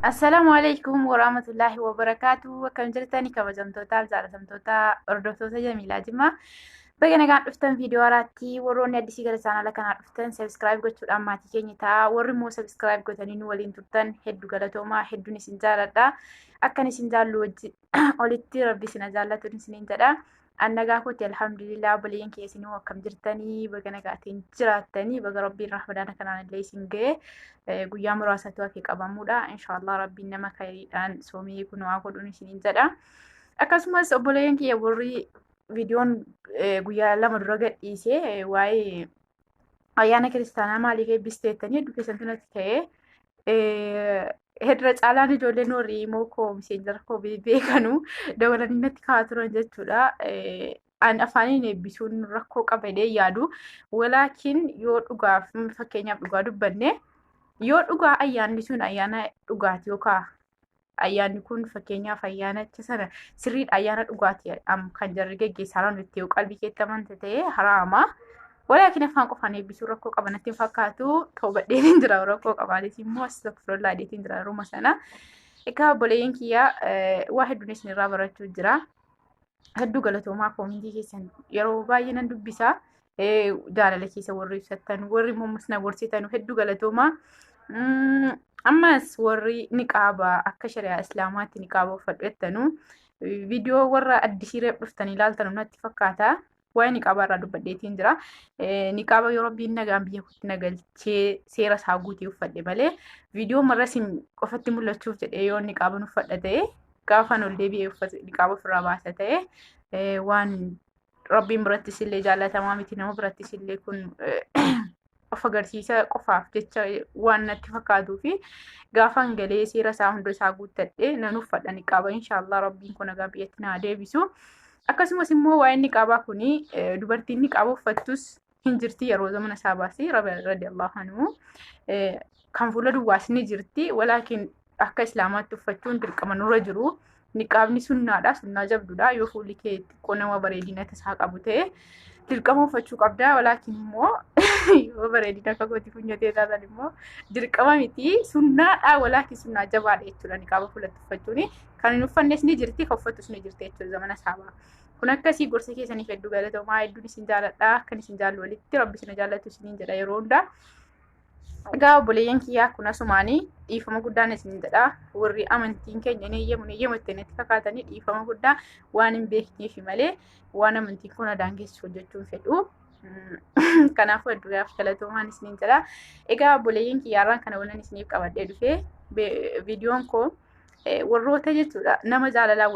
Assalaamu alaikum warahmatullaahi wabarakaatu. Akkam jirtani kabajamtootaaf jaalatamtoota hordoftoota Jamiilaa Jimmaa. Baga nagaan dhuftan viidiyoo haaraatti. Warroonni addisii gara chaanaala kanaa dhuftan subscribe gochuudhaan maatii keenya ta'a. Warri immoo subscribe gootanii nu waliin turtan hedduu galatoomaa, hedduun isin jaaladha. Akkan isin jaallu wajji olitti rabbi isin jaallatu isiniin jedha. An nagaa kooti, alhamdulillah. Obboleeyyan kiyya, isinuu akkam jirtanii? Baga nagaatiin jiraattanii, baga rabbiin rahmadaana kanaan illee isin ga'e. Guyyaa muraasatu hafe qabamuudha. Inshaallah rabbiin nama khayriidhaan soomii kun waa godhuun isiniin jedha. Akkasumas obboleeyyan kiyya, warri viidiyoon guyyaa 2 dura gadhiise waa'ee ayyaana kiristaanaa maaliif eebbisteettanii hedduu keessantu natti ta'e. Hedra caalaan ijoolleen warri immoo koo miseenjara koo beekanu dabalanii natti kaa'aa turan jechuudha. An afaaniin eebbisuun rakkoo qaba jedhee yaadu. Walaakin yoo dhugaaf, fakkeenyaaf dhugaa dubbanne, yoo dhugaa ayyaanni sun ayyaana dhugaati yookaan ayyaanni kun fakkeenyaaf ayyaanicha sana sirriidha, ayyaana dhugaati kan jarri geggeessaa jiran itti yoo qalbii keetti amante ta'e haraama. Walaakin afaan qofaan eebbisuun rakkoo qaba natti hin fakkaatu. Toobadheen hin jira, rakkoo qabaanis immoo astagfirullah jedheetiin jira yeruma sana. Egaa obboleeyyan kiyya, waa hedduun isinirraa barachuu jira. Hedduu galatoomaa, koomentii keessan yeroo baay'ee nan dubbisa. Jaalala keessa warri ibsattan, warri immoo na gorsitan hedduu galatoomaa. Ammas warri niqaaba akka shari'aa islaamaatti niqaaba uffadhu jettanu, viidiyoo warra addisii reef dhuftanii ilaaltan natti fakkaata. Waa'ee niqaabaa irraa dubbadheetiin jira. Niqaaba yoo rabbiin nagaan biyya kootti na galchee seera isaa guutee uffadhe malee, viidiyoo marra isin qofatti mul'achuuf jedhee yoo niqaaba uffadha ta'e, gaafan ol deebi'ee uffate niqaaba ofirraa baasa ta'e, waan rabbiin birattis illee jaallatamaa miti, nama birattis illee kun of agarsiisa qofaaf jecha waan natti fakkaatuu fi gaafan galee seera isaa hunda isaa guuttadhe nan uffadha niqaaba, inshaallah rabbiin kun nagaa biyyatti naa deebisu. Akkasumas immoo waa'een niqaabaa kuni, dubartiin niqaaba uffattus hin jirti yeroo zamana isaa baasii radiyallahu anhu, kan fuula duwwaas ni jirti. Walaakin akka islaamaatti uffachuun dirqama nurra jiru. Niqaabni sunnaadha, sunnaa jabduudha. Yoo fuulli kee xiqqoo nama bareedina tasaa qabu ta'e dirqama uffachuu qabda. Walaakin immoo yoo bareedina akka gooti funyatee taatan immoo dirqama miti, sunnaadha, walaakin sunnaa jabaadha jechuudha niqaaba fuulatti uffachuuni. Kan hin uffannes ni jirti, kan uffattus ni jirti jechuudha zamana saabaa. Kun akkasii. Gorsa keessaniif hedduu galatoomaa, hedduun isin jaaladha. Akkan isin jaallu walitti rabbi isin jaallatu isiniin jedha yeroo hundaa. Egaa obboleeyyan kiyyaa, kun asumaanii dhiifama guddaan isin jedha. Warri amantiin keenya ni eeyyamu ni eeyyamu ittiin itti fakkaatanii, dhiifama guddaa, waan hin beekneef malee waan amantiin kun daangessu hojjechuun fedhu. Kanaafuu hedduudhaaf galatoomaan isiniin jedha. Egaa obboleeyyan kiyyaarraan kana waliin isiniif qabadhee dhufee viidiyoon koo warroota jechuudha nama jaalalaa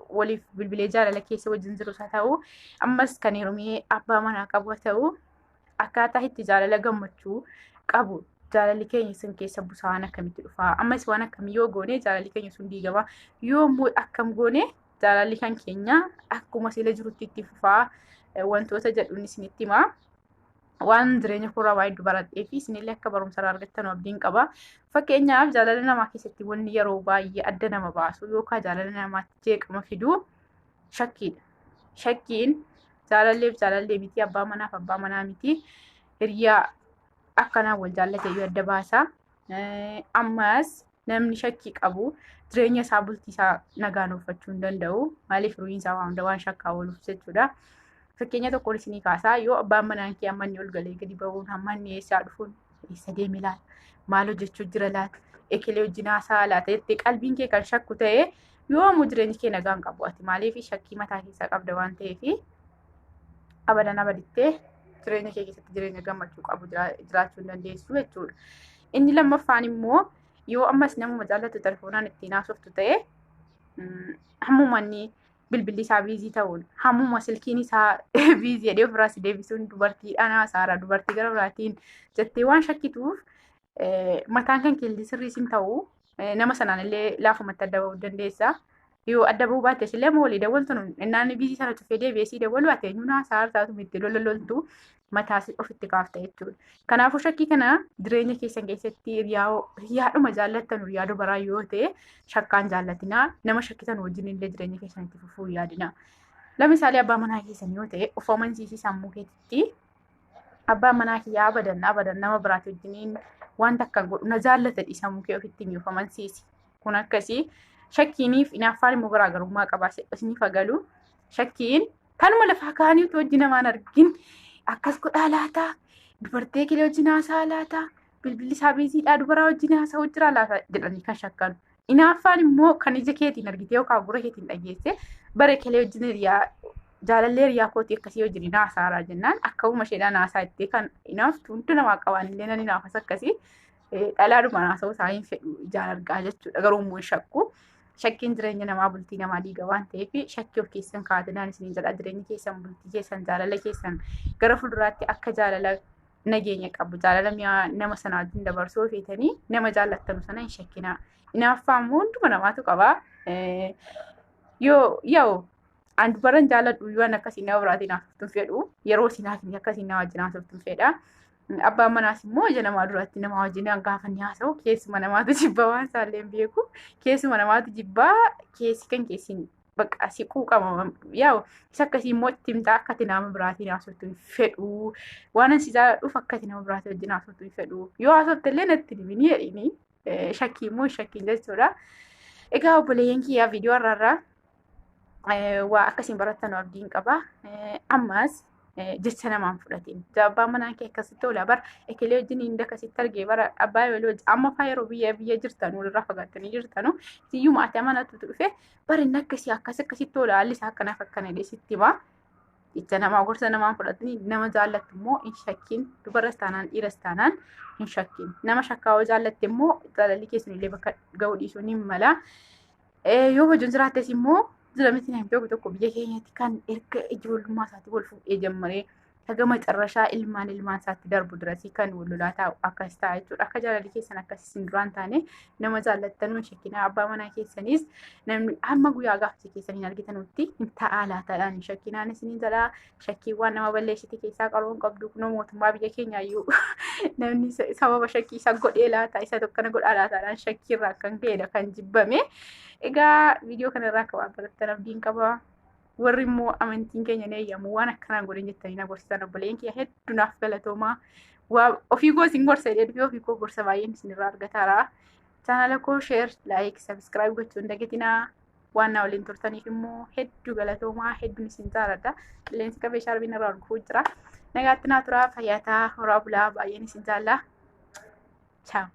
waliif bilbilee jaalala keessa wajjin jirus haa ta'u, ammas kan heerumee abbaa manaa qabu haa ta'u, akkaataa itti jaalala gammachuu qabu, jaalalli keenya sun keessa busaan akkamitti dhufaa, ammas waan akkamii yoo goone jaalalli keenya sun diigama, yoo immoo akkam goone jaalalli kan keenya akkuma sila jirutti itti fufaa wantoota jedhuun isinitti himaa. Waan jireenya koorraa waa hedduu baradhee fi isinillee akka barumsa irraa argattan abdiin qaba. Fakkeenyaaf jaalala namaa keessatti wanni yeroo baay'ee adda nama baasu yookaan jaalala namaatti jeeqama fidu shakkiidha. Shakkiin jaalalleef jaalallee miti, abbaa manaaf abbaa manaa miti, hiriyaa akkanaa wal jaallate iyyuu adda baasa. Ammas namni shakkii qabu jireenya isaa, bultii isaa nagaan uffachuu hin danda'u. Maaliif? Ruhiin isaa waan hunda waan shakkaa ooluuf jechuudha. Fakkeenya tokkoon isinii kaasaa. Yoo abbaan manaan kee amma inni ol galee gadi ba'uun, hamma inni eessaa dhufuun, eessa deeme laata? Maal hojjechuu jira laata? Ekelee wajjin haasaa laata? Jettee qalbiin kee kan shakku ta'e, yoomuu jireenyi kee nagaan qabu ati. Maaliif? Shakkii mataa keessaa qabda waan ta'eef, abadan abadittee jireenya kee keessatti jireenya gammachuu qabu jiraachuu hin dandeessu jechuudha. Inni lammaffaan immoo yoo ammas namuma jaallatu telefoonaan ittiin haasoftu ta'e, hammuma inni bilbilli isaa busy ta'uun, hammuma silkiin isaa busy jedhee ofirraa si deebisuun, dubartiidhaan haasaara, dubartii gara biraatiin jettee waan shakkituuf, mataan kan keelli sirrii sin ta'u, nama sanaan illee laafumatti adda bahuu dandeessa. Yoo adda bahuu baattes illee amma walii dawwaltu, innaan busy sana cufee deebi'ee sii dawwalu, ati eenyuun haasaa taatu itti lola loltu mataa ofitti kaafta jechuudha. Kanaafuu shakkii kana jireenya keessan keessatti hiriyaadhuma jaallattan, hiriyaa dubaraa yoo ta'e shakkaan jaallatinaa, nama shakkitan wajjin illee jireenya keessan itti fufuu yaadina. Lamisaalee abbaa manaa keessan yoo ta'e, of amansiisii sammuu keetitti, abbaan manaa kiyyaa abadan abadan nama biraati wajjiniin wanta akka godhu, na jaallata, sammuu kee ofitti himi, of amansiisi. Kun akkasii shakkiiniif hinaaffaan immoo garaagarummaa qaba. Isiniif agalu shakkiin kanuma lafaa kaaniitu hojii namaan argin akkas godhaa laata, dubartee kilee wajjin haasaa laata, bilbilli isaa biiziidhaa dubaraa wajjin haasa'u jira laata jedhanii kan shakkanu. Hinaaffaan immoo kan ija keetiin argite yookaan gurra keetiin dhageesse bara kilee wajjin hiriyaa jaalallee hiriyaa kootii akkasii wajjin haasa'aa jennaan akkuma isheedhaan haasaa itti kan hinaaftu hunda namaa qabaan illee nan hinaafas akkasii dhalaadhuma haasa'uu isaa hin fedhu ijaan argaa jechuudha garuu immoo hin shakku. Shakkiin jireenya namaa bultii namaa diiga waan ta'eef shakkii of keessan kaatinaan isiniin jedha jireenya keessan bultii keessan jaalala keessan gara fuulduraatti akka jaalala nageenya qabu jaalala mi'aa nama sanaa wajjin dabarsuu feetanii nama jaallattanu sana hin shakkinaa. Hinaaffaa immoo hunduma namaatu qaba. Yoo yaa'u an dubaran jaalladhu yoo an akkasii nama biraatiin haasoftuun fedhu yeroo isin haasoftu akkasii nama wajjin haasoftuun fedha. Abbaan manaas immoo ija namaa duratti nama wajjin gaafa inni haasa'u keessuma namaatu jibbaa waan isaallee hin beeku. Keessuma namaatu jibbaa keessi kan keessin bakka si quuqama yaa'u isa akkasii immoo itti himtaa akka ati nama biraatiin haasoftu hin fedhu. Waan ani si jaalladhuuf akka ati nama biraatiin wajjin haasoftu hin fedhu. Yoo haasofte illee natti hin himini jedhini shakkii immoo hin shakkiin jechuudha. Egaa obboleeyyan kiyyaa viidiyoo har'aarraa waa akkasiin barattan abdiin qaba. Ammas jecha namaan fudhatiin. Abbaan manaa kee akkasitti oola bara ekelee wajjin hin akkasitti argee bara abbaa walii wajjin amma faa yeroo biyya biyya jirtanu walirraa fagaattanii jirtanu siyyuu maatii amanatutu dhufe bara inni akkasii akkas akkasitti oola haalli isaa akkanaaf akkana jedhee sitti hima. Jecha namaa gorsa namaan fudhatanii nama jaallattu immoo hin shakkiin dubaras taanaan dhiiras taanaan hin shakkiin. Nama shakkaawoo jaallatte immoo jaalalli keessan illee bakka ga'uu dhiisuun hin mala. Yoo wajjin jiraattes immoo jira miti namni tokko tokko biyya keenyatti kan erga ijoollummaa isaatti wal fuudhee jammaree haga macarrashaa ilmaan ilmaan isaatti darbu dirasii kan wal lolaa taa'u akkas ta'a jechuudha. Akka jaalalli keessan akkas isin duraan taane nama jaallattan hin shakkinaa abbaa manaa keessanis namni hamma guyyaa gaafsa keessan hin argitanutti hin ta'aa laataadhaan hin shakkinaan isiniin jedhaa shakkiiwwan nama balleessite keessaa qaroon qabdu kunoo mootummaa biyya keenyaayyuu namni sababa shakkii isa godhee laata isa tokkana godhaa laataadhaan shakkiirraa kan ka'edha kan jibbame. Egaa viidiyoo kanarraa akka waan barattan abdiin qaba. Warri immoo amantiin keenya ni eeyyamu waan akkanaan godhin jettanii na gorsitan obboleen kiyya hedduu naaf galatoomaa. Waa ofii koo isin gorsa jedhee dhufee ofii koo gorsa baay'een isinirraa argataara. Chaanala koo share, like, subscribe gochuun dagatinaa. Waan na waliin turtaniif immoo hedduu galatoomaa hedduun isin jaaladha. Qilleensi qabee shaarbiin irraa arguu jira. Nagaatti naa turaa fayyaa ta'aa horaa bulaa baay'een isin jaalla. Ciao.